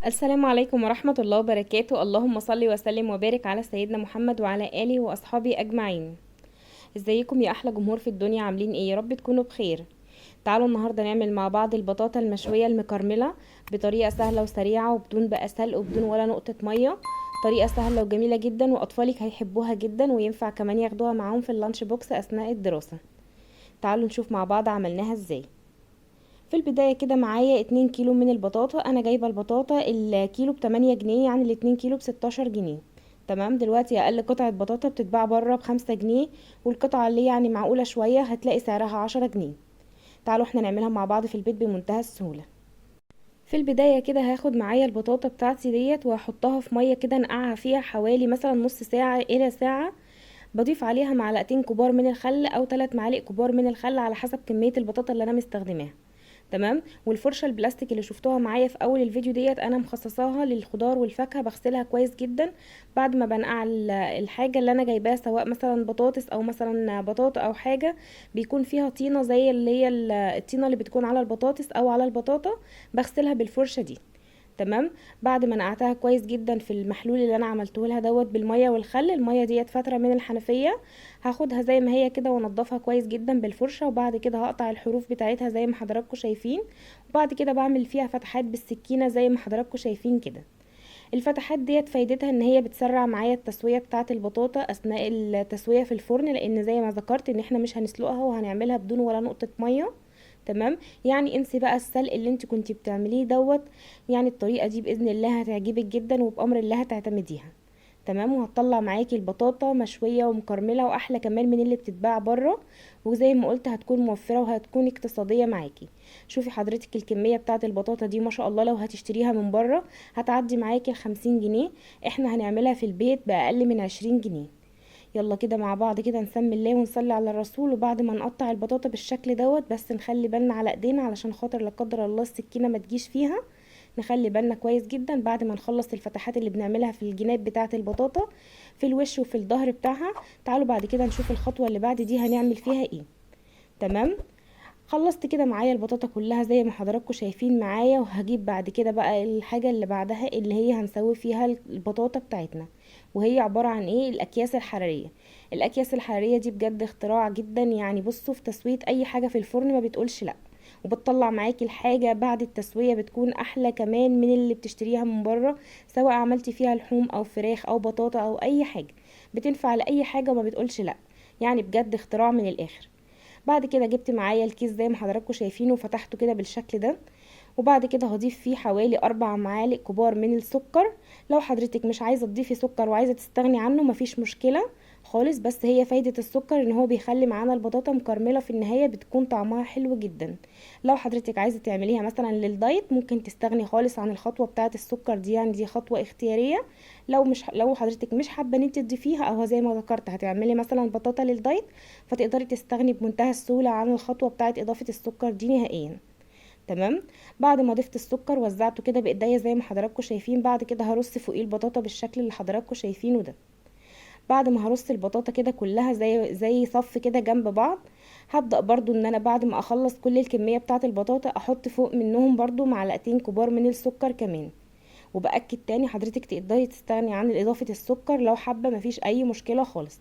السلام عليكم ورحمة الله وبركاته. اللهم صل وسلم وبارك على سيدنا محمد وعلى آله وأصحابه أجمعين. ازيكم يا أحلى جمهور في الدنيا، عاملين ايه؟ يا رب تكونوا بخير. تعالوا النهاردة نعمل مع بعض البطاطا المشوية المكرملة بطريقة سهلة وسريعة وبدون بقى سلق وبدون ولا نقطة مية. طريقة سهلة وجميلة جدا وأطفالك هيحبوها جدا، وينفع كمان ياخدوها معاهم في ال lunch box أثناء الدراسة. تعالوا نشوف مع بعض عملناها ازاي. في البداية كده معايا 2 كيلو من البطاطا، أنا جايبة البطاطا الكيلو بتمانية جنيه، يعني الاتنين كيلو بستاشر جنيه. تمام. دلوقتي أقل قطعة بطاطا بتتباع بره ب5 جنيه، والقطعة اللي معقولة شوية هتلاقي سعرها 10 جنيه. تعالوا احنا نعملها مع بعض في البيت بمنتهى السهولة. في البداية كده هاخد معايا البطاطا بتاعتي ديت وهحطها في مية كده نقعها فيها حوالي مثلا نص ساعة إلى ساعة. بضيف عليها معلقتين كبار من الخل أو 3 معالق كبار من الخل على حسب كمية البطاطا اللي أنا مستخدماها. تمام. والفرشة البلاستيك اللي شفتوها معايا في أول الفيديو ديت أنا مخصصاها للخضار والفاكهة، بغسلها كويس جدا بعد ما بنقع الحاجة اللي أنا جايباها، سواء مثلا بطاطس أو مثلا بطاطا أو حاجة بيكون فيها طينة زي اللي هي الطينة اللي بتكون على البطاطس أو على البطاطا، بغسلها بالفرشة دي. تمام. بعد ما نقعتها كويس جدا في المحلول اللي انا عملته لها دوت بالميه والخل، الميه ديت فتره من الحنفيه، هاخدها زي ما هي كده وانضفها كويس جدا بالفرشه، وبعد كده هقطع الحروف بتاعتها زي ما حضراتكم شايفين، وبعد كده بعمل فيها فتحات بالسكينه زي ما حضراتكم شايفين كده. الفتحات ديت فايدتها ان هي بتسرع معايا التسويه بتاعه البطاطا اثناء التسويه في الفرن، لان زي ما ذكرت ان احنا مش هنسلقها وهنعملها بدون ولا نقطه ميه. تمام. انسي بقى السلق اللي انت كنتي بتعمليه دوت، الطريقه دي باذن الله هتعجبك جدا وبامر الله هتعتمديها. تمام. وهتطلع معاكي البطاطا مشويه ومكرمله واحلى كمان من اللي بتتباع بره، وزي ما قلت هتكون موفره وهتكون اقتصاديه معاكي. شوفي حضرتك الكميه بتاعه البطاطا دي ما شاء الله لو هتشتريها من بره هتعدي معاكي ال50 جنيه، احنا هنعملها في البيت باقل من 20 جنيه. يلا كده مع بعض كده نسمي الله ونصلي على الرسول. وبعد ما نقطع البطاطا بالشكل دوت، بس نخلي بالنا على ايدينا علشان خاطر لا قدر الله السكينه ما تجيش فيها، نخلي بالنا كويس جدا. بعد ما نخلص الفتحات اللي بنعملها في الجناب بتاعه البطاطا في الوش وفي الظهر بتاعها، تعالوا بعد كده نشوف الخطوه اللي بعد دي هنعمل فيها ايه. تمام. خلصت كده معايا البطاطا كلها زي ما حضراتكم شايفين معايا، وهجيب بعد كده بقى الحاجة اللي بعدها اللي هي هنسوي فيها البطاطا بتاعتنا، وهي عبارة عن ايه؟ الاكياس الحرارية. الاكياس الحرارية دي بجد اختراع جدا، بصوا في تسوية اي حاجة في الفرن ما بتقولش لا، وبتطلع معاكي الحاجة بعد التسوية بتكون احلى كمان من اللي بتشتريها من بره، سواء عملتي فيها لحوم او فراخ او بطاطا او اي حاجة، بتنفع لأي حاجة وما بتقولش لا، بجد اختراع من الاخر. بعد كده جبت معايا الكيس زي ما حضراتكم شايفينه وفتحته كده بالشكل ده، وبعد كده هضيف فيه حوالي 4 معالق كبار من السكر. لو حضرتك مش عايزة تضيفي سكر وعايزة تستغني عنه مفيش مشكلة خالص، بس هي فايدة السكر ان هو بيخلي معانا البطاطا مكرملة في النهاية، بتكون طعمها حلو جدا. لو حضرتك عايزة تعمليها مثلا للدايت ممكن تستغني خالص عن الخطوة بتاعة السكر دي، دي خطوة اختيارية. لو حضرتك مش حابة ان انت تضيفيها، او زي ما ذكرت هتعملي مثلا بطاطا للدايت، فتقدري تستغني بمنتهى السهولة عن الخطوة بتاعة اضافة السكر دي نهائيا. تمام. بعد ما ضفت السكر وزعته كده بايديا زي ما حضراتكم شايفين. بعد كده هرص فوقيه البطاطا بالشكل اللي حضراتكم شايفينه ده. بعد ما هرص البطاطا كده كلها زي صف كده جنب بعض، هبدأ برضو ان انا بعد ما اخلص كل الكمية بتاعة البطاطا احط فوق منهم برضو معلقتين كبار من السكر كمان. وبأكد تاني حضرتك تقدري تستغني عن اضافة السكر لو حابة، مفيش اي مشكلة خالص.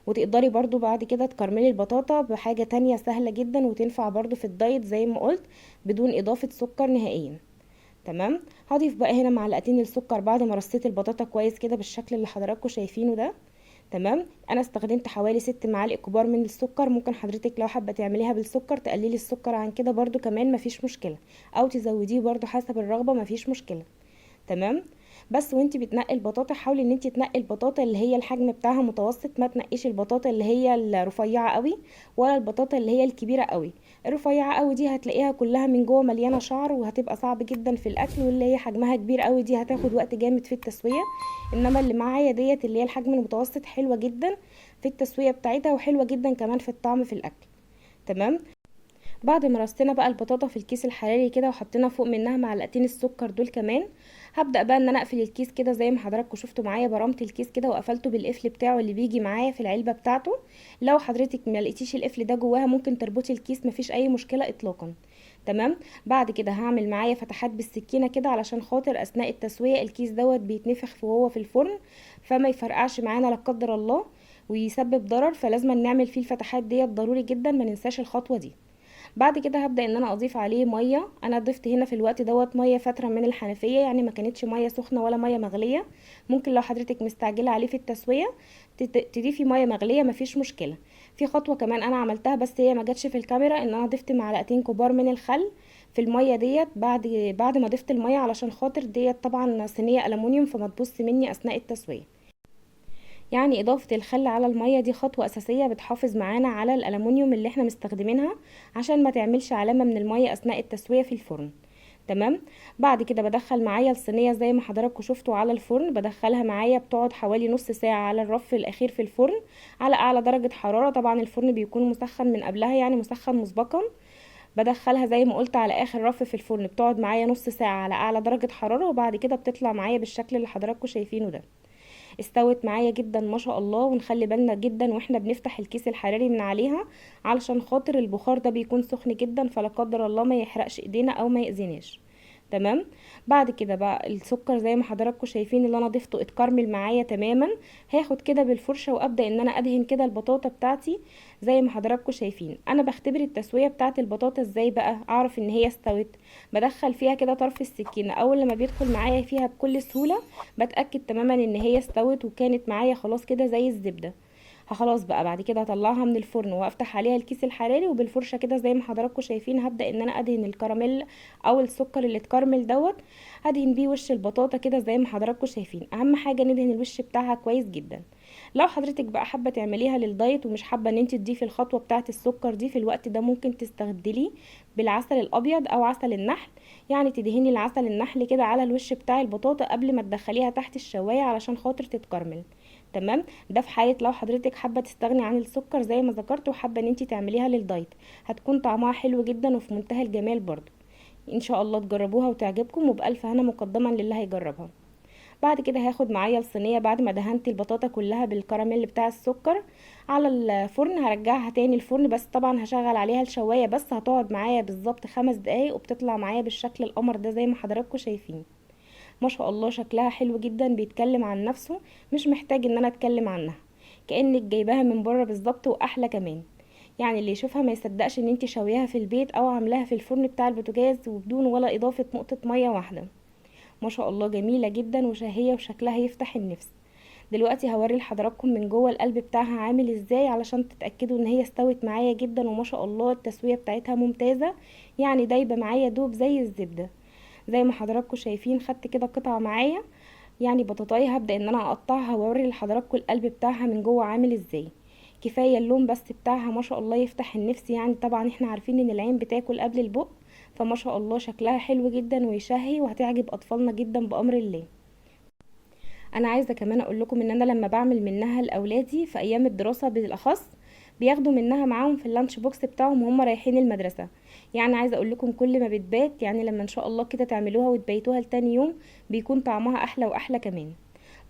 وتقدري برضو بعد كده تكرملي البطاطا بحاجة تانية سهلة جدا وتنفع برضو في الدايت زي ما قلت بدون اضافة سكر نهائيا. تمام. هضيف بقى هنا معلقتين السكر بعد ما رصيت البطاطا كويس كده بالشكل اللي حضراتكم شايفينه ده. تمام. انا استخدمت حوالي 6 معالق كبار من السكر، ممكن حضرتك لو حابه تعمليها بالسكر تقللي السكر عن كده برضو كمان مفيش مشكله، او تزوديه برضو حسب الرغبه مفيش مشكله. تمام. بس وانتي بتنقي البطاطا حاولي ان انتي تنقي البطاطا اللي هي الحجم بتاعها متوسط، ما تنقيش البطاطا اللي هي الرفيعه قوي ولا البطاطا اللي هي الكبيره قوي. الرفيعه قوي دي هتلاقيها كلها من جوه مليانه شعر وهتبقى صعب جدا في الاكل، واللي هي حجمها كبير قوي دي هتاخد وقت جامد في التسويه. انما اللي معايا ديت اللي هي الحجم المتوسط حلوه جدا في التسويه بتاعتها وحلوه جدا كمان في الطعم في الاكل. تمام. بعد ما رصينا بقى البطاطا في الكيس الحراري كده وحطينا فوق منها معلقتين السكر دول كمان، هبدأ بقى ان انا اقفل الكيس كده زي ما حضراتكم شفتوا معايا، برمت الكيس كده وقفلته بالقفل بتاعه اللي بيجي معايا في العلبة بتاعته. لو حضرتك ما لقيتيش القفل ده جواها ممكن تربطي الكيس، مفيش اي مشكلة اطلاقا. تمام. بعد كده هعمل معايا فتحات بالسكينة كده علشان خاطر اثناء التسوية الكيس دوت بيتنفخ وهو في الفرن، فما يفرقعش معانا لا قدر الله ويسبب ضرر، فلازم نعمل فيه الفتحات ديت ضروري جدا، ما ننساش الخطوة دي. بعد كده هبدأ ان انا اضيف عليه مية. انا ضفت هنا في الوقت دوت مية فترة من الحنفية، يعني ما كانتش مية سخنة ولا مية مغليه. ممكن لو حضرتك مستعجلة عليه في التسوية تضيفي مية مغليه، مفيش مشكلة. في خطوة كمان انا عملتها بس هي ما جاتش في الكاميرا، ان انا ضفت معلقتين كبار من الخل في المية ديت بعد ما ضفت المية، علشان خاطر ديت طبعا صينية الومنيوم فما تبص مني اثناء التسوية. يعني اضافه الخل على المية دي خطوة اساسية بتحافظ معانا على الالومنيوم اللي احنا مستخدمينها عشان ما تعملش علامة من المية اثناء التسوية في الفرن. تمام. بعد كده بدخل معايا الصينية زي ما حضراتكم شفتوا على الفرن، بدخلها معايا بتقعد حوالي نص ساعة على الرف الاخير في الفرن على اعلى درجه حرارة. طبعا الفرن بيكون مسخن من قبلها، يعني مسخن مسبقا. بدخلها زي ما قلت على اخر رف في الفرن، بتقعد معايا نص ساعة على اعلى درجه حرارة، وبعد كده بتطلع معايا بالشكل اللي حضراتكم شايفينه ده. استوت معايا جدا ما شاء الله. ونخلي بالنا جدا واحنا بنفتح الكيس الحراري من عليها علشان خاطر البخار ده بيكون سخن جدا، فلا قدر الله ما يحرقش ايدينا او ما يأذيناش. تمام. بعد كده بقى السكر زي ما حضراتكم شايفين اللي انا ضفته اتكرمل معايا تماما. هاخد كده بالفرشه وابدا ان انا ادهن كده البطاطا بتاعتي زي ما حضراتكم شايفين. انا بختبر التسوية بتاعه البطاطا ازاي بقى اعرف ان هي استوت؟ بدخل فيها كده طرف السكينة، اول لما بيدخل معايا فيها بكل سهولة بتاكد تماما ان هي استوت وكانت معايا خلاص كده زي الزبدة. خلاص بقى بعد كده هطلعها من الفرن وافتح عليها الكيس الحراري، وبالفرشه كده زي ما حضراتكم شايفين هبدا ان انا ادهن الكراميل او السكر اللي اتكرمل دوت، هدهن بيه وش البطاطا كده زي ما حضراتكم شايفين. اهم حاجة ندهن الوش بتاعها كويس جدا. لو حضرتك بقى حابة تعمليها للدايت ومش حابة ان انت تضيفي الخطوة بتاعه السكر دي في الوقت ده، ممكن تستبدليه بالعسل الابيض او عسل النحل. يعني تدهني العسل النحل كده على الوش بتاع البطاطا قبل ما تدخليها تحت الشوايه علشان خاطر تتكرمل. تمام. ده في حاله لو حضرتك حابة تستغني عن السكر زي ما ذكرت وحابة ان انت تعمليها للدايت، هتكون طعمها حلو جدا وفي منتهى الجمال برضو. ان شاء الله تجربوها وتعجبكم، وبألف هنا مقدما للي هيجربها. بعد كده هاخد معايا الصينية بعد ما دهنت البطاطا كلها بالكراميل بتاع السكر على الفرن، هرجعها تاني الفرن، بس طبعا هشغل عليها الشوايه بس، هتقعد معايا بالظبط 5 دقايق وبتطلع معايا بالشكل القمر ده زي ما حضراتكم شايفين. ما شاء الله شكلها حلو جدا، بيتكلم عن نفسه، مش محتاج ان انا اتكلم عنها، كأنك جايباها من بره بالظبط واحلى كمان. يعني اللي يشوفها ما يصدقش ان انت شويها في البيت او عاملاها في الفرن بتاع البوتاجاز وبدون ولا اضافه نقطة مية واحدة. ما شاء الله جميلة جدا وشهيه وشكلها يفتح النفس. دلوقتي هوري لحضراتكم من جوه القلب بتاعها عامل ازاي علشان تتاكدوا ان هي استوت معايا جدا، وما شاء الله التسوية بتاعتها ممتازة، يعني دايبه معايا دوب زي الزبدة زي ما حضراتكم شايفين. خدت كده قطعه معايا يعني بطاطايه، هبدا ان انا اقطعها واوري لحضراتكم القلب بتاعها من جوه عامل ازاي. كفاية اللون بس بتاعها ما شاء الله يفتح النفس، يعني طبعا احنا عارفين ان العين بتاكل قبل البق، فما شاء الله شكلها حلو جدا ويشهي وهتعجب اطفالنا جدا بامر الله. انا عايزه كمان اقول لكم ان انا لما بعمل منها لاولادي في ايام الدراسة بالاخص بياخدوا منها معاهم في ال lunch box بتاعهم وهم رايحين المدرسة. يعني عايزه اقول لكم كل ما بتبات، يعني لما ان شاء الله كده تعملوها وتبيتوها لتاني يوم بيكون طعمها احلى واحلى كمان.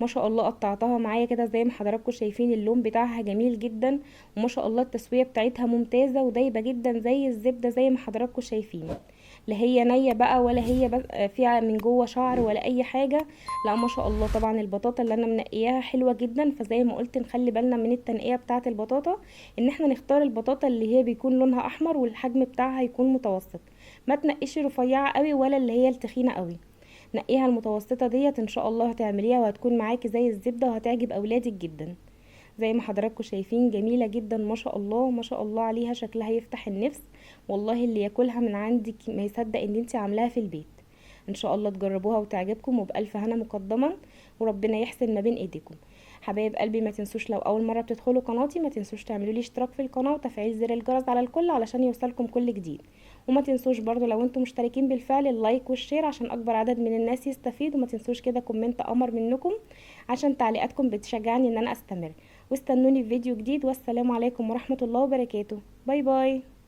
ما شاء الله قطعتها معايا كده زي ما حضراتكم شايفين، اللون بتاعها جميل جدا وما شاء الله التسوية بتاعتها ممتازة ودايبه جدا زي الزبدة زي ما حضراتكم شايفين. لا هي نيه بقى ولا هي فيها من جوه شعر ولا اي حاجة، لا ما شاء الله. طبعا البطاطا اللي انا منقياها حلوة جدا، فزي ما قلت نخلي بالنا من التنقية بتاعه البطاطا، ان احنا نختار البطاطا اللي هي بيكون لونها احمر والحجم بتاعها يكون متوسط، ما تنقيش رفيعة قوي ولا اللي هي التخينه قوي، نقيها المتوسطة ديت ان شاء الله هتعمليها وهتكون معاكي زي الزبدة وهتعجب اولادك جدا. زي ما حضراتكم شايفين جميلة جدا ما شاء الله، ما شاء الله عليها، شكلها يفتح النفس والله، اللي ياكلها من عندك ما يصدق ان انتي عاملاها في البيت. ان شاء الله تجربوها وتعجبكم وبألف هنا مقدما، وربنا يحسن ما بين ايديكم. حبايب قلبي ما تنسوش لو اول مرة بتدخلوا قناتي ما تنسوش تعملوا لي اشتراك في القناة وتفعيل زر الجرس على الكل علشان يوصلكم كل جديد، وما تنسوش برضو لو انتم مشتركين بالفعل ال like وال share عشان اكبر عدد من الناس يستفيد، وما تنسوش كده comment قمر منكم عشان تعليقاتكم بتشجعني ان انا استمر. واستنوني في فيديو جديد، والسلام عليكم ورحمة الله وبركاته. bye bye.